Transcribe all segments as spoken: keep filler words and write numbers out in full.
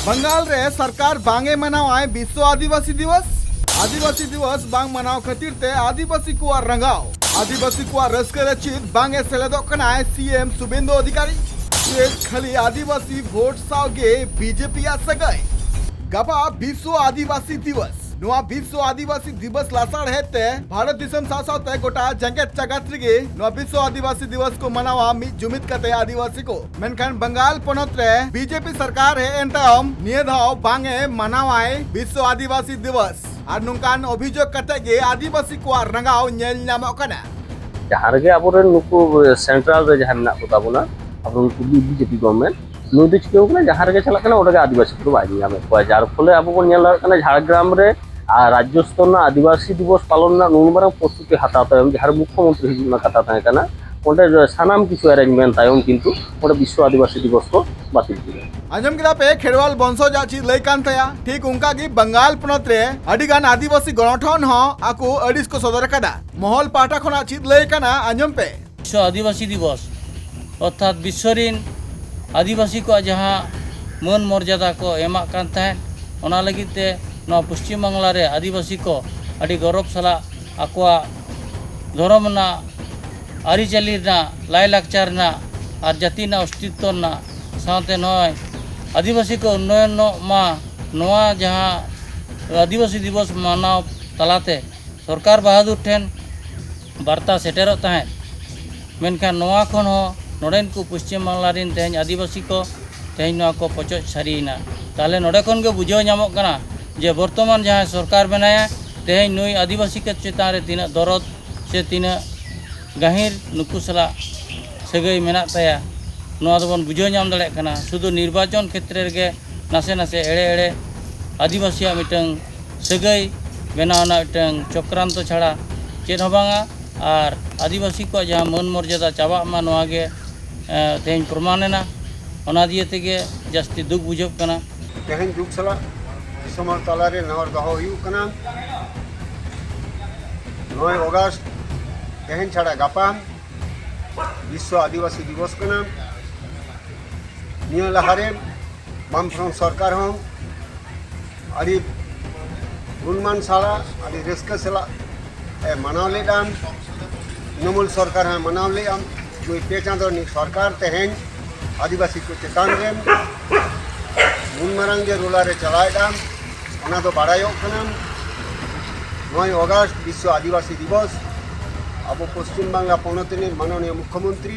ᱵᱟᱝᱜᱟᱞ ᱨᱮ ᱥᱚᱨᱠᱟᱨ ᱵᱟᱝ ᱮ ᱢᱟᱱᱟᱣᱟᱭ ᱵᱤᱥᱥᱚ ᱟᱹᱫᱤᱵᱟᱹᱥᱤ ᱫᱤᱵᱚᱥ᱾ ᱟᱹᱫᱤᱵᱟᱹᱥᱤ ᱫᱤᱵᱚᱥ ᱵᱟᱝ ᱢᱟᱱᱟᱣ ᱠᱷᱟᱹᱛᱤᱨ ᱛᱮ ᱟᱹᱫᱤᱵᱟᱹᱥᱤ ᱠᱚᱣᱟᱜ ᱨᱟᱸᱜᱟᱣ᱾ ᱟᱹᱫᱤᱵᱟᱹᱥᱤ ᱠᱚᱣᱟᱜ ᱨᱟᱹᱥᱠᱟᱹ ᱨᱮ ᱪᱮᱫ ᱵᱟᱝ ᱮ ᱥᱮᱞᱮᱫᱚᱜ ᱠᱟᱱᱟᱭ ᱥᱤ ᱮᱢ ᱥᱩᱵᱮᱱᱫᱩ ᱚᱫᱷᱤᱠᱟᱨᱤ᱾ ᱪᱮᱫ ᱠᱷᱟᱹᱞᱤ ᱟᱹᱫᱤᱵᱟᱹᱥᱤ ᱵᱷᱳᱴ ᱥᱟᱶ ᱜᱮ ᱵᱤ ᱡᱮ ᱯᱤ ᱭᱟᱜ ᱥᱟᱹᱜᱟᱹᱭ? ᱜᱟᱯᱟ ᱵᱤᱥᱥᱚ ᱟᱹᱫᱤᱵᱟᱹᱥᱤ ᱫᱤᱵᱚᱥ᱾ ᱱᱚᱣᱟ ᱵᱤᱥᱥᱚ ᱟᱹᱫᱤᱵᱟᱹᱥᱤ ᱫᱤᱵᱚᱥ ᱞᱟᱥᱟᱲᱦᱮᱫ ᱛᱮ ᱵᱷᱟᱨᱚᱛ ᱫᱤᱥᱚᱢ ᱥᱟᱶ ᱥᱟᱶᱛᱮ ᱜᱚᱴᱟ ᱡᱮᱜᱮᱛ ᱡᱟᱠᱟᱛ ᱨᱮᱜᱮ ᱱᱚᱣᱟ ᱵᱤᱥᱥᱚ ᱟᱹᱫᱤᱵᱟᱹᱥᱤ ᱫᱤᱵᱚᱥ ᱠᱚ ᱢᱟᱱᱟᱣᱟ ᱢᱤᱫ ᱡᱩᱢᱤᱫ ᱠᱟᱛᱮ ᱟᱹᱫᱤᱵᱟᱹᱥᱤ ᱠᱚ᱾ ᱢᱮᱱᱠᱷᱟᱱ ᱵᱟᱝᱜᱟᱞ ᱯᱚᱱᱚᱛ ᱨᱮ ᱵᱤ ᱡᱮ ᱯᱤ ᱥᱚᱨᱠᱟᱨ ᱦᱮᱡ ᱮᱱ ᱛᱟᱭᱚᱢ ᱱᱤᱭᱟᱹ ᱫᱷᱟᱣ ᱵᱟᱝ ᱮ ᱢᱟᱱᱟᱣᱟᱭ ᱵᱤᱥᱥᱚ ᱟᱹᱫᱤᱵᱟᱹᱥᱤ ᱫᱤᱵᱚᱥ᱾ ᱟᱨ ᱱᱚᱝᱠᱟᱱ ᱚᱵᱷᱤᱡᱳᱜᱽ ᱠᱟᱛᱮ ᱜᱮ ᱟᱹᱫᱤᱵᱟᱹᱥᱤ ᱠᱚᱣᱟᱜ ᱨᱟᱸᱜᱟᱣ ᱧᱮᱞ ᱧᱟᱢᱚᱜ ᱠᱟᱱᱟ᱾ ᱡᱟᱦᱟᱸ ᱨᱮᱜᱮ ᱟᱵᱚᱨᱮᱱ ᱱᱩᱠᱩ ᱥᱮᱱᱴᱨᱟᱞ ᱨᱮ ᱡᱟᱦᱟᱸ ᱢᱮᱱᱟᱜ ᱠᱚ ᱛᱟᱵᱚᱱᱟ, ᱟᱵᱚ ᱱᱩᱠᱩ ᱵᱤ ᱡᱮ ᱯᱤ ᱜᱚᱵᱷᱚᱨᱱᱢᱮᱱᱴ, ᱱᱩᱭ ᱫᱚ ᱪᱤᱠᱟᱹᱣ ᱠᱟᱱᱟ, ᱡᱟᱦᱟᱸ ᱨᱮᱜᱮ ᱪᱟᱞᱟᱜ ᱠᱟᱱᱟ ᱚᱸᱰᱮ ᱜᱮ ᱟᱹᱫᱤᱵᱟᱹᱥᱤ ᱠᱚᱫᱚ ᱵᱟᱭ ᱧᱮᱞ ᱧᱟᱢᱮᱫ ᱠᱚᱣᱟ᱾ ᱡᱟᱨ ᱯᱷᱚᱞᱮ ᱟᱵᱚ ᱵᱚᱱ ᱧᱮᱞ ᱫᱟᱲᱮᱭᱟᱜ ᱠᱟᱱᱟ ᱡᱷᱟᱲᱜᱨᱟᱢ ᱨᱮ ᱟᱨ ᱨᱟᱡᱽᱡᱚ ᱥᱛᱚᱨ ᱨᱮᱱᱟᱜ ᱟᱹᱫᱤᱵᱟᱹᱥᱤ ᱫᱤᱵᱚᱥ ᱯᱟᱞᱚᱱ ᱨᱮᱱᱟᱜ ᱱᱩᱱ ᱢᱟᱨᱟᱝ ᱯᱨᱚᱥᱛᱩᱛᱤ ᱦᱟᱛᱟᱣ ᱛᱟᱭᱚᱢ, ᱡᱟᱦᱟᱸ ᱨᱮ ᱢᱩᱠᱠᱷᱚᱢᱚᱱᱛᱨᱤ ᱦᱤᱡᱩᱜ ᱨᱮᱱᱟᱜ ᱠᱟᱛᱷᱟ ᱛᱟᱦᱮᱸ ᱠᱟᱱᱟ, ᱚᱸᱰᱮ ᱥᱟᱱᱟᱢ ᱠᱤᱪᱷᱩ ᱮᱨᱮᱧᱡᱽᱢᱮᱱᱴ ᱛᱟᱭᱚᱢ ᱠᱤᱱᱛᱩ ᱚᱸᱰᱮ ᱵᱤᱥᱥᱚ ᱟᱹᱫᱤᱵᱟᱹᱥᱤ ᱫᱤᱵᱚᱥ ᱠᱚ ᱵᱟᱹᱛᱤᱞ ᱠᱮᱫᱟ᱾ ᱟᱸᱡᱚᱢ ᱠᱮᱫᱟ ᱯᱮ, ᱠᱷᱮᱨᱣᱟᱞ ᱵᱚᱝᱥᱚᱡᱟᱜ ᱪᱮᱫ ᱞᱟᱹᱭ ᱠᱟᱱ ᱛᱟᱭᱟ? ᱴᱷᱤᱠ ᱚᱱᱠᱟ ᱜᱮ ᱵᱟᱝᱜᱟᱞ ᱯᱚᱱᱚᱛ ᱨᱮ ᱟᱹᱰᱤ ᱜᱟᱱ ᱟᱹᱫᱤᱵᱟᱹᱥᱤ ᱜᱚᱱᱚᱴᱷᱚᱱ ᱦᱚᱸ ᱟᱠᱚ ᱟᱹᱲᱤᱥ ᱠᱚ ᱥᱚᱫᱚᱨ ᱟᱠᱟᱫᱟ᱾ ᱢᱚᱦᱚᱞ ᱯᱟᱦᱴᱟ ᱠᱷᱚᱱᱟᱜ ᱪᱮᱫ ᱞᱟᱹᱭ ᱠᱟᱱᱟ, ᱟᱸᱡᱚᱢ ᱯᱮ᱾ ᱵᱤᱥᱥᱚ ᱟᱹᱫᱤᱵᱟᱹᱥᱤ ᱫᱤᱵᱚᱥ, ᱚᱨᱛᱷᱟᱛ ᱵᱤᱥᱥᱚ ᱨᱤᱱ ᱟᱹᱫᱤᱵᱟᱹᱥᱤ ᱠᱚᱣᱟᱜ ᱡᱟᱦᱟᱸ ᱢᱟᱹᱱ ᱢᱚᱨᱡᱟᱫᱟ ᱠᱚ ᱮᱢᱟᱜ ᱠᱟᱱ ᱛᱟᱦᱮᱸᱫ, ᱚᱱᱟ ᱞᱟᱹᱜᱤᱫ ᱛᱮ ᱱᱚᱣᱟ ᱯᱚᱥᱪᱤᱢ ᱵᱟᱝᱞᱟ ᱨᱮ ᱟᱹᱫᱤᱵᱟᱹᱥᱤ ᱠᱚ ᱟᱹᱰᱤ ᱜᱚᱨᱚᱵᱽ ᱥᱟᱞᱟᱜ ᱟᱠᱚᱣᱟᱜ ᱫᱷᱚᱨᱚᱢ ᱨᱮᱱᱟᱜ, ᱟᱹᱨᱤᱪᱟᱹᱞᱤ ᱨᱮᱱᱟᱜ, ᱞᱟᱭᱼᱞᱟᱠᱪᱟᱨ ᱨᱮᱱᱟᱜ ᱟᱨ ᱡᱟᱹᱛᱤ ᱨᱮᱱᱟᱜ ᱚᱥᱛᱤᱛᱛᱚ ᱨᱮᱱᱟᱜ ᱥᱟᱶᱛᱮ ᱱᱚᱜᱼᱚᱭ ᱟᱹᱫᱤᱵᱟᱹᱥᱤ ᱠᱚ ᱩᱱᱱᱚᱭᱚᱱᱚᱜ ᱢᱟ, ᱱᱚᱣᱟ ᱡᱟᱦᱟᱸ ᱟᱹᱫᱤᱵᱟᱹᱥᱤ ᱫᱤᱵᱚᱥ ᱢᱟᱱᱟᱣ ᱛᱟᱞᱟᱛᱮ ᱥᱚᱨᱠᱟᱨ ᱵᱟᱦᱟᱫᱩᱨ ᱴᱷᱮᱱ ᱵᱟᱨᱛᱟ ᱥᱮᱴᱮᱨᱚᱜ ᱛᱟᱦᱮᱸᱫ᱾ ᱢᱮᱱᱠᱷᱟᱱ ᱱᱚᱣᱟ ᱠᱷᱚᱱ ᱦᱚᱸ ᱱᱚᱰᱮᱱ ᱠᱚ ᱯᱚᱥᱪᱤᱢ ᱵᱟᱝᱞᱟ ᱨᱮᱱ ᱛᱮᱦᱮᱧ ᱟᱹᱫᱤᱵᱟᱹᱥᱤ ᱠᱚ ᱛᱮᱦᱮᱧ ᱱᱚᱣᱟ ᱠᱚ ᱯᱚᱪᱚᱡ ᱥᱟᱹᱨᱤᱭᱮᱱᱟ᱾ ᱛᱟᱦᱚᱞᱮ ᱱᱚᱰᱮ ᱠᱷᱚᱱ ᱜᱮ ᱵᱩᱡᱷᱟᱹᱣ ᱧᱟᱢᱚᱜ ᱠᱟᱱᱟ ᱡᱮ ᱵᱚᱨᱛᱚᱢᱟᱱ ᱡᱟᱦᱟᱸᱭ ᱥᱚᱨᱠᱟᱨ ᱢᱮᱱᱟᱭᱟ, ᱛᱮᱦᱮᱧ ᱱᱩᱭ ᱟᱹᱫᱤᱵᱟᱹᱥᱤ ᱠᱚ ᱪᱮᱛᱟᱱ ᱨᱮ ᱛᱤᱱᱟᱹᱜ ᱫᱚᱨᱚᱫ ᱥᱮ ᱛᱤᱱᱟᱹᱜ ᱜᱟᱹᱦᱤᱨ ᱱᱩᱠᱩ ᱥᱟᱞᱟᱜ ᱥᱟᱹᱜᱟᱹᱭ ᱢᱮᱱᱟᱜ ᱛᱟᱭᱟ, ᱱᱚᱣᱟ ᱫᱚᱵᱚᱱ ᱵᱩᱡᱷᱟᱹᱣ ᱧᱟᱢ ᱫᱟᱲᱮᱭᱟᱜ ᱠᱟᱱᱟ᱾ ᱥᱩᱫᱷᱩ ᱱᱤᱨᱵᱟᱪᱚᱱ ᱠᱷᱮᱛᱨᱮ ᱨᱮᱜᱮ ᱱᱟᱥᱮ ᱱᱟᱥᱮ ᱮᱲᱮ ᱮᱲᱮ ᱟᱹᱫᱤᱵᱟᱹᱥᱤᱭᱟᱜ ᱢᱤᱫᱴᱟᱝ ᱥᱟᱹᱜᱟᱹᱭ ᱵᱮᱱᱟᱣ ᱨᱮᱱᱟᱜ ᱢᱤᱫᱴᱟᱝ ᱪᱚᱠᱨᱟᱱᱛᱚ ᱪᱷᱟᱲᱟ ᱪᱮᱫ ᱦᱚᱸ ᱵᱟᱝᱟ᱾ ᱟᱨ ᱟᱹᱫᱤᱵᱟᱹᱥᱤ ᱠᱚᱣᱟᱜ ᱡᱟᱦᱟᱸ ᱢᱟᱹᱱ ᱢᱚᱨᱡᱟᱫᱟ ᱪᱟᱵᱟᱜ ᱢᱟ, ᱱᱚᱣᱟ ᱜᱮ, ᱮ, ᱛᱮᱦᱮᱧ ᱯᱨᱚᱢᱟᱱ ᱮᱱᱟ᱾ ᱚᱱᱟ ᱫᱤᱭᱮ ᱛᱮᱜᱮ ᱡᱟᱹᱥᱛᱤ ᱫᱩᱠ ᱵᱩᱡᱷᱟᱹᱜ ᱠᱟᱱᱟ᱾ ᱛᱮᱦᱮᱧ ᱫᱩᱠ ᱥᱟᱞᱟᱜ ᱫᱤᱥᱚᱢ ᱦᱚᱲ ᱛᱟᱞᱟᱨᱮ ᱱᱮᱦᱚᱨ ᱫᱚᱦᱚ ᱦᱩᱭᱩᱜ ᱠᱟᱱᱟ, ᱱᱚᱭ ᱚᱜᱟᱥᱴ, ᱛᱮᱦᱮᱧ ᱪᱷᱟᱲᱟ ᱜᱟᱯᱟ ᱵᱤᱥᱥᱚ ᱟᱹᱫᱤᱵᱟᱹᱥᱤ ᱫᱤᱵᱚᱥ ᱠᱟᱱᱟ᱾ ᱱᱤᱭᱟᱹ ᱞᱟᱦᱟᱨᱮ ᱵᱟᱢᱯᱷᱨᱚᱱᱴ ᱥᱚᱨᱠᱟᱨ ᱦᱚᱸ ᱟᱹᱰᱤ ᱜᱩᱱᱢᱟᱱ ᱥᱟᱞᱟᱜ, ᱟᱹᱰᱤ ᱨᱟᱹᱥᱠᱟᱹ ᱥᱟᱞᱟᱜ ᱮ ᱢᱟᱱᱟᱣ ᱞᱮᱫᱟ᱾ ᱛᱨᱤᱱᱢᱩᱞ ᱥᱚᱨᱠᱟᱨ ᱦᱚᱸ ᱢᱟᱱᱟᱣ ᱞᱮᱫᱟ᱾ ᱱᱩᱭ ᱯᱮ ᱪᱟᱸᱫᱚ ᱨᱤᱱᱤᱡ ᱥᱚᱨᱠᱟᱨ ᱛᱮᱦᱮᱧ ᱟᱹᱫᱤᱵᱟᱹᱥᱤ ᱠᱚ ᱪᱮᱛᱟᱱ ᱨᱮ ᱱᱩᱱ ᱢᱟᱨᱟᱝ ᱡᱮ ᱨᱩᱞᱟᱨ ᱮ ᱪᱟᱞᱟᱣᱮᱫᱟ, ᱚᱱᱟ ᱫᱚ ᱵᱟᱲᱟᱭᱚᱜ ᱠᱟᱱᱟ᱾ ᱱᱚᱭ ᱚᱜᱟᱥᱴ ᱵᱤᱥᱥᱚ ᱟᱹᱫᱤᱵᱟᱹᱥᱤ ᱫᱤᱵᱚᱥ, ᱟᱵᱚ ᱯᱚᱥᱪᱤᱢ ᱵᱟᱝᱞᱟ ᱯᱚᱱᱚᱛ ᱨᱤᱱᱤᱡ ᱢᱟᱱᱚᱱᱤᱭᱚ ᱢᱩᱠᱷᱭᱚᱢᱚᱱᱛᱨᱤ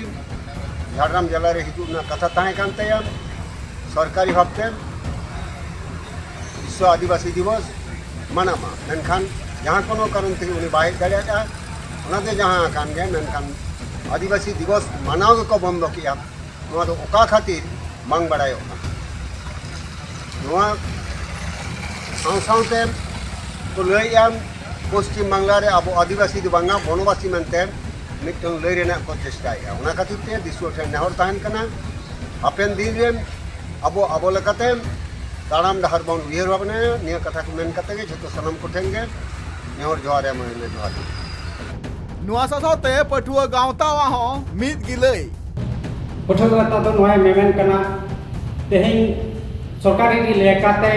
ᱡᱷᱟᱲᱜᱨᱟᱢ ᱡᱮᱞᱟ ᱨᱮ ᱦᱤᱡᱩᱜ ᱨᱮᱱᱟᱜ ᱠᱟᱛᱷᱟ ᱛᱟᱦᱮᱸ ᱠᱟᱱ ᱛᱟᱭᱟ᱾ ᱥᱚᱨᱠᱟᱨᱤ ᱵᱷᱟᱵᱽᱛᱮ ᱵᱤᱥᱥᱚ ᱟᱹᱫᱤᱵᱟᱹᱥᱤ ᱫᱤᱵᱚᱥ ᱢᱟᱱᱟᱣ ᱢᱟ, ᱢᱮᱱᱠᱷᱟᱱ ᱡᱟᱦᱟᱸ ᱠᱳᱱᱳ ᱠᱟᱨᱚᱱ ᱛᱮᱜᱮ ᱩᱱᱤ ᱵᱟᱭ ᱦᱮᱡ ᱫᱟᱲᱮᱭᱟᱫᱼᱟ᱾ ᱚᱱᱟᱛᱮ ᱡᱟᱦᱟᱸ ᱟᱠᱟᱱ ᱜᱮ, ᱢᱮᱱᱠᱷᱟᱱ ᱟᱹᱫᱤᱵᱟᱹᱥᱤ ᱫᱤᱵᱚᱥ ᱢᱟᱱᱟᱣ ᱜᱮᱠᱚ ᱵᱚᱱᱫᱚ ᱠᱮᱜᱼᱟ᱾ ᱱᱚᱣᱟ ᱫᱚ ᱚᱠᱟ ᱠᱷᱟᱹᱛᱤᱨ ᱵᱟᱝ ᱵᱟᱲᱟᱭᱚᱜ ᱠᱟᱱᱟ᱾ ᱱᱚᱣᱟ ᱥᱟᱶ ᱥᱟᱶᱛᱮ ᱠᱚ ᱞᱟᱹᱭᱮᱜᱼᱟ, ᱯᱚᱥᱪᱤᱢ ᱵᱟᱝᱞᱟ ᱨᱮ ᱟᱵᱚ ᱟᱹᱫᱤᱵᱟᱹᱥᱤ ᱫᱚ ᱵᱟᱝᱟ, ᱵᱚᱱᱚᱵᱟᱥᱤ ᱢᱮᱱᱛᱮ ᱢᱤᱫᱴᱟᱝ ᱞᱟᱹᱭ ᱨᱮᱱᱟᱜ ᱠᱚ ᱪᱮᱥᱴᱟᱭᱮᱜᱼᱟ᱾ ᱚᱱᱟ ᱠᱷᱟᱹᱛᱤᱨ ᱛᱮ ᱫᱤᱥᱩᱣᱟᱹ ᱴᱷᱮᱱ ᱱᱮᱦᱚᱨ ᱛᱟᱦᱮᱱ ᱠᱟᱱᱟ, ᱦᱟᱯᱮᱱ ᱫᱤᱱ ᱨᱮ ᱟᱵᱚ ᱟᱵᱚ ᱞᱮᱠᱟᱛᱮ ᱛᱟᱲᱟᱢ ᱰᱟᱦᱟᱨ ᱵᱚᱱ ᱩᱭᱦᱟᱹᱨ ᱵᱷᱟᱵᱽᱱᱟᱭᱟ᱾ ᱱᱤᱭᱟᱹ ᱠᱟᱛᱷᱟ ᱠᱚ ᱢᱮᱱ ᱠᱟᱛᱮ ᱜᱮ ᱡᱷᱚᱛᱚ ᱥᱟᱱᱟᱢ ᱠᱚᱴᱷᱮᱱ ᱜᱮ ᱱᱮᱦᱚᱨ ᱡᱚᱦᱟᱨ ᱮᱢ ᱦᱩᱭᱱᱟ᱾ ᱡᱚᱦᱟᱨ᱾ ᱱᱚᱣᱟ ᱥᱟᱶ ᱥᱟᱶᱛᱮ ᱯᱟᱹᱴᱷᱩᱣᱟᱹ ᱜᱟᱶᱛᱟᱣᱟᱜ ᱦᱚᱸ ᱢᱤᱫ ᱜᱮ ᱞᱟᱹᱭ᱾ ᱯᱟᱹᱴᱷᱩᱣᱟᱹ ᱜᱟᱶᱛᱟ ᱫᱚ ᱱᱚᱣᱟᱭ ᱢᱮᱢᱮᱱ ᱠᱟᱱᱟ, ᱛᱮᱦᱮᱧ ᱥᱚᱨᱠᱟᱨᱤ ᱞᱮᱠᱟᱛᱮ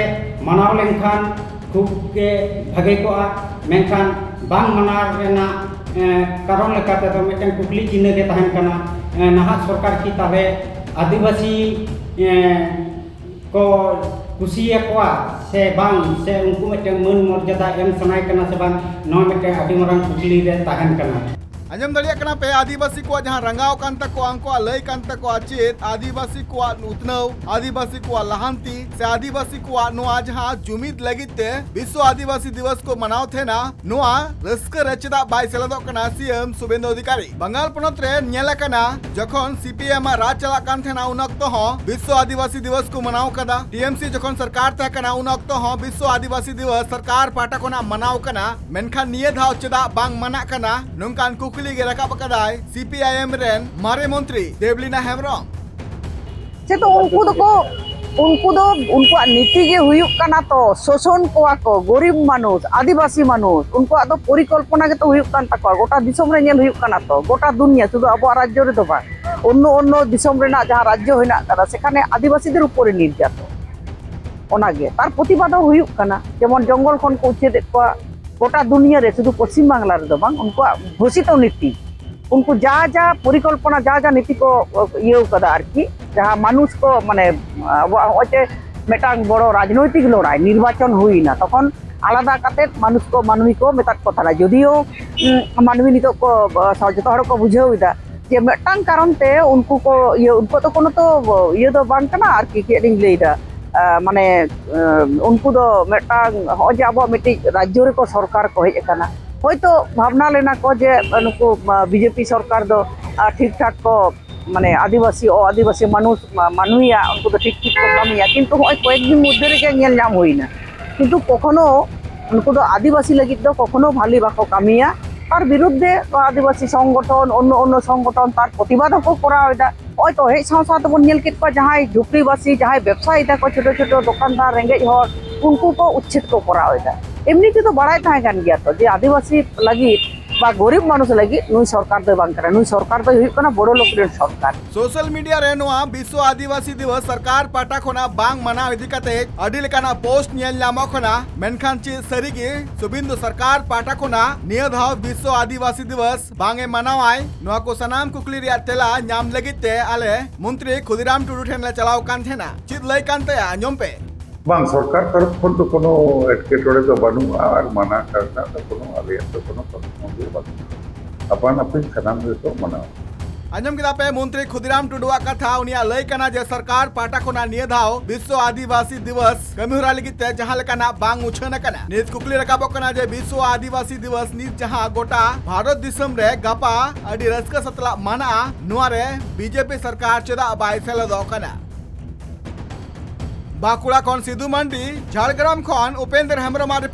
ᱢᱟᱱᱟᱣ ᱞᱮᱱᱠᱷᱟᱱ ᱠᱷᱩᱵ ᱜᱮ ᱵᱷᱟᱜᱮ ᱠᱚᱜᱼᱟ, ᱢᱮᱱᱠᱷᱟᱱ ᱵᱟᱝ ᱢᱟᱱᱟᱣ ᱨᱮᱱᱟᱜ, ᱮ, ᱠᱟᱨᱚᱱ ᱞᱮᱠᱟ ᱛᱮᱫᱚ ᱢᱤᱫᱴᱟᱝ ᱠᱩᱠᱞᱤ ᱪᱤᱱᱦᱟᱹ ᱜᱮ ᱛᱟᱦᱮᱱ ᱠᱟᱱᱟ᱾ ᱮ, ᱱᱟᱦᱟᱜ ᱥᱚᱨᱠᱟᱨ ᱠᱤ ᱛᱟᱦᱚᱞᱮ ᱟᱹᱫᱤᱵᱟᱹᱥᱤ, ᱮ, ᱠᱚ ᱠᱩᱥᱤᱭᱟᱠᱚᱣᱟ ᱥᱮ ᱵᱟᱝ, ᱥᱮ ᱩᱱᱠᱩ ᱢᱤᱫᱴᱟᱝ ᱢᱟᱹᱱ ᱢᱚᱨᱡᱟᱫᱟ ᱮᱢ ᱥᱟᱱᱟᱭ ᱠᱟᱱᱟ ᱥᱮ ᱵᱟᱝ, ᱱᱚᱣᱟ ᱢᱤᱫᱴᱟᱝ ᱟᱹᱰᱤ ᱢᱟᱨᱟᱝ ᱠᱩᱠᱞᱤ ᱨᱮ ᱛᱟᱦᱮᱱ ᱠᱟᱱᱟ᱾ ᱟᱸᱡᱚᱢ ᱫᱟᱲᱮᱭᱟᱜ ᱠᱟᱱᱟ ᱯᱮ, ᱟᱹᱫᱤᱵᱟᱹᱥᱤ ᱠᱚᱣᱟᱜ ᱡᱟᱦᱟᱸ ᱨᱟᱸᱜᱟᱣ ᱠᱟᱱ ᱛᱟᱠᱚᱣᱟ, ᱩᱱᱠᱩᱣᱟᱜ ᱞᱟᱹᱭ ᱠᱟᱱ ᱛᱟᱠᱚᱣᱟ ᱪᱮᱫ ᱟᱹᱫᱤᱵᱟᱹᱥᱤ ᱠᱚᱣᱟᱜ ᱩᱛᱱᱟᱹᱣ, ᱟᱹᱫᱤᱵᱟᱹᱥᱤ ᱠᱚᱣᱟᱜ ᱞᱟᱦᱟᱱᱛᱤ ᱥᱮ ᱟᱹᱫᱤᱵᱟᱹᱥᱤ ᱠᱚᱣᱟᱜ ᱱᱚᱣᱟ ᱡᱟᱦᱟᱸ ᱡᱩᱢᱤᱫ ᱞᱟᱹᱜᱤᱫ ᱛᱮ ᱵᱤᱥᱥᱚ ᱟᱹᱫᱤᱵᱟᱹᱥᱤ ᱫᱤᱵᱚᱥ ᱠᱚ ᱢᱟᱱᱟᱣ ᱛᱟᱦᱮᱱᱟ, ᱱᱚᱣᱟ ᱨᱟᱹᱥᱠᱟᱹ ᱨᱮ ᱪᱮᱫᱟᱜ ᱵᱟᱭ ᱥᱮᱞᱮᱫᱚᱜ ᱠᱟᱱᱟ ᱥᱤ ᱮᱢ ᱥᱩᱵᱮᱱᱫᱩ ᱚᱫᱷᱤᱠᱟᱨᱤ? ᱵᱟᱝᱜᱟᱞ ᱯᱚᱱᱚᱛ ᱨᱮ ᱧᱮᱞ ᱟᱠᱟᱱᱟ, ᱡᱚᱠᱷᱚᱱ ᱥᱤ ᱯᱤ ᱟᱭ ᱮᱢ ᱟᱜ ᱨᱟᱡᱽ ᱪᱟᱞᱟᱜ ᱠᱟᱱ ᱛᱟᱦᱮᱱᱟ, ᱩᱱ ᱚᱠᱛᱚ ᱦᱚᱸ ᱵᱤᱥᱥᱚ ᱟᱹᱫᱤᱵᱟᱹᱥᱤ ᱫᱤᱵᱚᱥ ᱠᱚ ᱢᱟᱱᱟᱣ ᱠᱟᱫᱟ᱾ ᱴᱤ ᱮᱢ ᱥᱤ ᱡᱚᱠᱷᱚᱱ ᱥᱚᱨᱠᱟᱨ ᱛᱟᱦᱮᱸ ᱠᱟᱱᱟ, ᱩᱱ ᱚᱠᱛᱚ ᱦᱚᱸ ᱵᱤᱥᱥᱚ ᱟᱹᱫᱤᱵᱟᱹᱥᱤ ᱫᱤᱵᱚᱥ ᱥᱚᱨᱠᱟᱨ ᱯᱟᱦᱴᱟ ᱠᱷᱚᱱᱟᱜ ᱢᱟᱱᱟᱣ ᱠᱟᱱᱟ, ᱢᱮᱱᱠᱷᱟᱱ ᱱᱤᱭᱟᱹ ᱫᱷᱟᱣ ᱪᱮᱫᱟᱜ ᱵᱟᱝ ᱢᱟᱱᱟᱜ ᱠᱟᱱᱟ? ᱱᱚᱝᱠᱟᱱ ᱠᱩᱠᱞᱤ ᱜᱮ ᱨᱟᱠᱟᱵ ᱟᱠᱟᱫᱟᱭ ᱥᱤ ᱯᱤ ᱟᱭ ᱮᱢ ᱨᱮᱱ ᱢᱟᱨᱮ ᱢᱚᱱᱛᱨᱤ ᱫᱮᱵᱽᱞᱤᱱᱟ ᱦᱮᱢᱵᱨᱚᱢ᱾ ᱥᱮ ᱛᱚ ᱩᱱᱠᱩ ᱫᱚᱠᱚ, ᱩᱱᱠᱩ ᱫᱚ, ᱩᱱᱠᱩᱣᱟᱜ ᱱᱤᱛᱤ ᱜᱮ ᱦᱩᱭᱩᱜ ᱠᱟᱱᱟ ᱛᱚ ᱥᱳᱥᱚᱱ ᱠᱚᱣᱟ ᱠᱚ, ᱜᱚᱨᱤᱵ ᱢᱟᱱᱩᱥ, ᱟᱹᱫᱤᱵᱟᱹᱥᱤ ᱢᱟᱱᱩᱥ, ᱩᱱᱠᱩᱣᱟᱜ ᱫᱚ ᱯᱚᱨᱤᱠᱚᱞᱯᱚᱱᱟ ᱜᱮᱛᱚ ᱦᱩᱭᱩᱜ ᱠᱟᱱ ᱛᱟᱠᱚᱣᱟ᱾ ᱜᱚᱴᱟ ᱫᱤᱥᱚᱢ ᱨᱮ ᱧᱮᱞ ᱦᱩᱭᱩᱜ ᱠᱟᱱᱟ ᱛᱚ, ᱜᱚᱴᱟ ᱫᱩᱱᱤᱭᱟᱹ, ᱥᱩᱫᱷᱩ ᱟᱵᱚᱣᱟᱜ ᱨᱟᱡᱽᱡᱚ ᱨᱮᱫᱚ ᱵᱟᱝ, ᱚᱱᱱᱚ ᱚᱱᱱᱚ ᱫᱤᱥᱚᱢ ᱨᱮᱱᱟᱜ ᱡᱟᱦᱟᱸ ᱨᱟᱡᱽᱡᱚ ᱦᱮᱱᱟᱜ ᱟᱠᱟᱫᱟ, ᱥᱮᱠᱷᱟᱱᱮ ᱟᱹᱫᱤᱵᱟᱹᱥᱤ ᱫᱚ ᱩᱯᱚᱨᱮ ᱱᱤᱨᱡᱟᱛᱚ᱾ ᱚᱱᱟᱜᱮ ᱛᱟᱨ ᱯᱨᱚᱛᱤᱵᱟᱫ ᱦᱚᱸ ᱦᱩᱭᱩᱜ ᱠᱟᱱᱟ᱾ ᱡᱮᱢᱚᱱ ᱡᱚᱝᱜᱚᱞ ᱠᱷᱚᱱ ᱠᱚ ᱩᱪᱷᱮᱫᱮᱫ ᱠᱚᱣᱟ, ᱜᱚᱴᱟ ᱫᱩᱱᱤᱭᱟᱹ ᱨᱮ, ᱥᱩᱫᱷᱩ ᱯᱚᱥᱪᱤᱢ ᱵᱟᱝᱞᱟ ᱨᱮᱫᱚ ᱵᱟᱝ, ᱩᱱᱠᱩᱣᱟᱜ ᱜᱷᱳᱥᱤᱛᱚ ᱱᱤᱛᱤ, ᱩᱱᱠᱩ ᱡᱟ ᱡᱟ ᱯᱚᱨᱤᱠᱚᱞᱯᱚᱱᱟ, ᱡᱟ ᱡᱟ ᱱᱤᱛᱤ ᱠᱚ ᱤᱭᱟᱹᱣ ᱠᱟᱫᱟ ᱟᱨᱠᱤ, ᱡᱟᱦᱟᱸ ᱢᱟᱱᱩᱥ ᱠᱚ, ᱢᱟᱱᱮ, ᱟᱵᱚᱣᱟᱜ ᱦᱚᱸᱜᱼᱚᱭ ᱡᱮ ᱢᱤᱫᱴᱟᱝ ᱵᱚᱲᱚ ᱨᱟᱡᱽᱱᱳᱭᱛᱤᱠ ᱞᱚᱲᱟᱭ, ᱱᱤᱨᱵᱟᱪᱚᱱ ᱦᱩᱭᱱᱟ, ᱛᱚᱠᱷᱚᱱ ᱟᱞᱟᱫᱟ ᱠᱟᱛᱮᱫ ᱢᱟᱱᱩᱥ ᱠᱚ, ᱢᱟᱹᱱᱢᱤ ᱠᱚ ᱢᱮᱛᱟᱫ ᱠᱚ ᱛᱟᱦᱮᱱᱟ᱾ ᱡᱚᱫᱤᱭᱳ, ᱩᱸ, ᱢᱟᱹᱱᱢᱤ ᱱᱤᱛᱚᱜ ᱠᱚ, ᱡᱚᱛᱚ ᱦᱚᱲ ᱠᱚ ᱵᱩᱡᱷᱟᱹᱣ ᱮᱫᱟ ᱡᱮ ᱢᱤᱫᱴᱟᱝ ᱠᱟᱨᱚᱱ ᱛᱮ ᱩᱱᱠᱩ ᱠᱚ ᱤᱭᱟᱹ, ᱩᱱᱠᱩᱣᱟᱜ ᱫᱚ ᱠᱳᱱᱳ ᱛᱚ ᱤᱭᱟᱹ ᱫᱚ ᱵᱟᱝ ᱠᱟᱱᱟ ᱟᱨᱠᱤ, ᱪᱮᱫ ᱤᱧ ᱞᱟᱹᱭᱫᱟ, ᱟᱸ, ᱢᱟᱱᱮ, ᱟᱸ, ᱩᱱᱠᱩ ᱫᱚ ᱢᱤᱫᱴᱟᱝ, ᱦᱚᱸᱜᱼᱚᱭ ᱡᱮ ᱟᱵᱚᱣᱟᱜ ᱢᱤᱫᱴᱤᱡ ᱨᱟᱡᱽᱡᱚ ᱨᱮᱠᱚ ᱥᱚᱨᱠᱟᱨ ᱠᱚ ᱦᱮᱡ ᱟᱠᱟᱱᱟ, ᱦᱚᱭᱛᱳ ᱵᱷᱟᱵᱽᱱᱟ ᱞᱮᱱᱟ ᱠᱚ ᱡᱮ ᱱᱩᱠᱩ, ᱟᱸ, ᱵᱤᱡᱮᱯᱤ ᱥᱚᱨᱠᱟᱨ ᱫᱚ, ᱟᱸ, ᱴᱷᱤᱠ ᱴᱷᱟᱠ ᱠᱚ, ᱢᱟᱱᱮ, ᱟᱹᱫᱤᱵᱟᱹᱥᱤ, ᱚ ᱟᱹᱫᱤᱵᱟᱹᱥᱤ ᱢᱟᱱᱩᱥ, ᱢᱟ-, ᱢᱟᱹᱱᱩᱭᱟᱜ ᱩᱱᱠᱩ ᱫᱚ ᱴᱷᱤᱠ ᱴᱷᱤᱠ ᱠᱚ ᱠᱟᱹᱢᱤᱭᱟ, ᱠᱤᱱᱛᱩ ᱦᱚᱸᱜᱼᱚᱭ ᱠᱚᱭᱮᱠ ᱫᱤᱱ ᱢᱚᱫᱽᱫᱷᱮ ᱨᱮᱜᱮ ᱧᱮᱞ ᱧᱟᱢ ᱦᱩᱭᱱᱟ, ᱠᱤᱱᱛᱩ ᱠᱚᱠᱷᱚᱱᱳ ᱩᱱᱠᱩ ᱫᱚ ᱟᱹᱫᱤᱵᱟᱹᱥᱤ ᱞᱟᱹᱜᱤᱫ ᱫᱚ ᱠᱚᱠᱷᱚᱱᱳ ᱵᱷᱟᱞᱤ ᱵᱟᱠᱚ ᱠᱟᱹᱢᱤᱭᱟ᱾ ᱟᱨ ᱵᱤᱨᱩᱫᱷ ᱨᱮ ᱟᱹᱫᱤᱵᱟᱹᱥᱤ ᱥᱚᱝᱜᱚᱴᱷᱚᱱ, ᱚᱱᱱᱚ ᱚᱱᱱᱚ ᱥᱚᱝᱜᱚᱴᱷᱚᱱ ᱛᱟᱨ ᱯᱨᱚᱛᱤᱵᱟᱫ ᱦᱚᱸᱠᱚ ᱠᱚᱨᱟᱣ ᱮᱫᱟ᱾ ᱱᱚᱜᱼᱚᱭ ᱛᱚ ᱦᱮᱡ ᱥᱟᱶ ᱥᱟᱶ ᱛᱮᱵᱚᱱ ᱧᱮᱞ ᱠᱮᱫ ᱠᱚᱣᱟ, ᱡᱟᱦᱟᱸᱭ ᱡᱷᱩᱯᱲᱤᱵᱟᱹᱥᱤ, ᱡᱟᱦᱟᱸᱭ ᱵᱮᱵᱽᱥᱟᱭ ᱫᱟᱠᱚ, ᱪᱷᱳᱴᱳ ᱪᱷᱳᱴᱳ ᱫᱚᱠᱟᱱᱫᱟᱨ, ᱨᱮᱸᱜᱮᱡ ᱦᱚᱲ, ᱩᱱᱠᱩ ᱠᱚ ᱩᱪᱪᱷᱮᱫ ᱠᱚ ᱠᱚᱨᱟᱣ ᱮᱫᱟ᱾ ᱮᱢᱱᱤ ᱛᱮᱫᱚ ᱵᱟᱲᱟᱭ ᱛᱟᱦᱮᱸ ᱠᱟᱱ ᱜᱮᱭᱟ ᱛᱚ ᱡᱮ ᱟᱹᱫᱤᱵᱟᱹᱥᱤ ᱞᱟᱹᱜᱤᱫ ᱵᱟ ᱜᱚᱨᱤᱵ ᱢᱟᱱᱩᱥ ᱞᱟᱹᱜᱤᱫ ᱱᱩᱭ ᱥᱚᱨᱠᱟᱨ ᱫᱚᱭ ᱵᱟᱝ ᱠᱟᱱᱟ, ᱱᱩᱭ ᱥᱚᱨᱠᱟᱨ ᱫᱚᱭ ᱦᱩᱭᱩᱜ ᱠᱟᱱᱟ ᱵᱚᱲᱚ ᱞᱳᱠ ᱨᱮᱱ ᱥᱚᱨᱠᱟᱨ᱾ ᱥᱳᱥᱟᱞ ᱢᱤᱰᱤᱭᱟ ᱨᱮ ᱱᱚᱣᱟ ᱵᱤᱥᱥᱚ ᱟᱹᱫᱤᱵᱟᱹᱥᱤ ᱫᱤᱵᱚᱥ ᱥᱚᱨᱠᱟᱨ ᱯᱟᱦᱴᱟ ᱠᱷᱚᱱᱟᱜ ᱵᱟᱝ ᱢᱟᱱᱟᱣ ᱤᱫᱤ ᱠᱟᱛᱮ ᱟᱹᱰᱤ ᱞᱮᱠᱟᱱᱟᱜ ᱯᱳᱥᱴ ᱧᱮᱞ ᱧᱟᱢᱚᱜ ᱠᱟᱱᱟ᱾ ᱢᱮᱱᱠᱷᱟᱱ ᱪᱮᱫ ᱥᱟᱹᱨᱤᱜᱮ ᱥᱩᱵᱤᱱᱫᱩ ᱥᱚᱨᱠᱟᱨ ᱯᱟᱦᱴᱟ ᱠᱷᱚᱱᱟᱜ ᱱᱤᱭᱟᱹ ᱫᱷᱟᱣ ᱵᱤᱥᱥᱚ ᱟᱹᱫᱤᱵᱟᱹᱥᱤ ᱫᱤᱵᱚᱥ ᱵᱟᱝ ᱮ ᱢᱟᱱᱟᱣᱟᱭ? ᱱᱚᱣᱟ ᱠᱚ ᱥᱟᱱᱟᱢ ᱠᱩᱠᱞᱤ ᱨᱮᱭᱟᱜ ᱛᱮᱞᱟ ᱧᱟᱢ ᱞᱟᱹᱜᱤᱫ ᱛᱮ ᱟᱞᱮ ᱢᱚᱱᱛᱨᱤ ᱠᱷᱩᱫᱤᱨᱟᱢ ᱴᱩᱰᱩ ᱴᱷᱮᱱ ᱞᱮ ᱪᱟᱞᱟᱣ ᱠᱟᱱ ᱛᱟᱦᱮᱱᱟ᱾ ᱪᱮᱫ ᱞᱟᱹᱭ ᱠᱟᱱ ᱛᱟᱭᱟ, ᱟᱸᱡᱚᱢ ᱯᱮ᱾ ᱵᱟᱝ, ᱥᱚᱨᱠᱟᱨ ᱛᱚᱨᱚᱯ ᱠᱷᱚᱱ ᱫᱚ ᱠᱳᱱᱳ ᱮᱴᱠᱮᱴᱚᱬᱮ ᱫᱚ ᱵᱟᱹᱱᱩᱜᱼᱟ ᱟᱨ ᱢᱟᱱᱟ ᱨᱮᱱᱟᱜ ᱫᱚ ᱠᱳᱱᱳ, ᱟᱞᱮᱭᱟᱜ ᱫᱚ ᱠᱳᱱᱳ ᱠᱟᱹᱢᱤ ᱜᱮ ᱵᱟᱹᱱᱩᱜᱼᱟ᱾ ᱟᱯᱟᱱ ᱟᱹᱯᱤᱱ ᱥᱟᱱᱟᱢ ᱜᱮᱠᱚ ᱢᱟᱱᱟᱣᱟ᱾ ᱟᱸᱡᱚᱢ ᱠᱮᱫᱟ ᱯᱮ ᱢᱚᱱᱛᱨᱤ ᱠᱷᱩᱫᱤᱨᱟᱢ ᱴᱩᱰᱩᱣᱟᱜ ᱠᱟᱛᱷᱟ᱾ ᱩᱱᱤᱭᱟᱜ ᱞᱟᱹᱭ ᱠᱟᱱᱟ ᱡᱮ ᱥᱚᱨᱠᱟᱨ ᱯᱟᱦᱴᱟ ᱠᱷᱚᱱᱟᱜ ᱱᱤᱭᱟᱹ ᱫᱷᱟᱣ ᱵᱤᱥᱥᱚ ᱟᱹᱫᱤᱵᱟᱹᱥᱤ ᱫᱤᱵᱚᱥ ᱠᱟᱹᱢᱤᱦᱚᱨᱟ ᱞᱟᱹᱜᱤᱫ ᱛᱮ ᱡᱟᱦᱟᱸ ᱞᱮᱠᱟᱱᱟᱜ ᱵᱟᱝ ᱩᱪᱷᱟᱹᱱ ᱟᱠᱟᱱᱟ᱾ ᱱᱤᱛ ᱠᱩᱠᱞᱤ ᱨᱟᱠᱟᱵᱚᱜ ᱠᱟᱱᱟ ᱡᱮ ᱵᱤᱥᱥᱚ ᱟᱹᱫᱤᱵᱟᱹᱥᱤ ᱫᱤᱵᱚᱥ ᱱᱤᱛ ᱡᱟᱦᱟᱸ ᱜᱚᱴᱟ ᱵᱷᱟᱨᱚᱛ ᱫᱤᱥᱚᱢ ᱨᱮ ᱜᱟᱯᱟ ᱟᱹᱰᱤ ᱨᱟᱹᱥᱠᱟᱹ ᱥᱟᱛᱞᱟᱜ ᱢᱟᱱᱟᱜᱼᱟ, ᱱᱚᱣᱟ ᱨᱮ ᱵᱤᱡᱮᱯᱤ ᱥᱚᱨᱠᱟᱨ ᱪᱮᱫᱟᱜ ᱵᱟᱭ ᱥᱮᱞᱮᱫᱚᱜ ᱠᱟᱱᱟ? ᱵᱟᱸᱠᱩᱲᱟ ᱠᱷᱚᱱ ᱥᱤᱫᱩ ᱢᱟᱱᱰᱤ, ᱡᱷᱟᱲᱜᱨᱟᱢ ᱠᱷᱚᱱ ᱩᱯᱮᱱᱫᱨ ᱦᱮᱢᱵᱨᱚᱢᱟᱜ ᱨᱤᱯᱳᱨᱴ᱾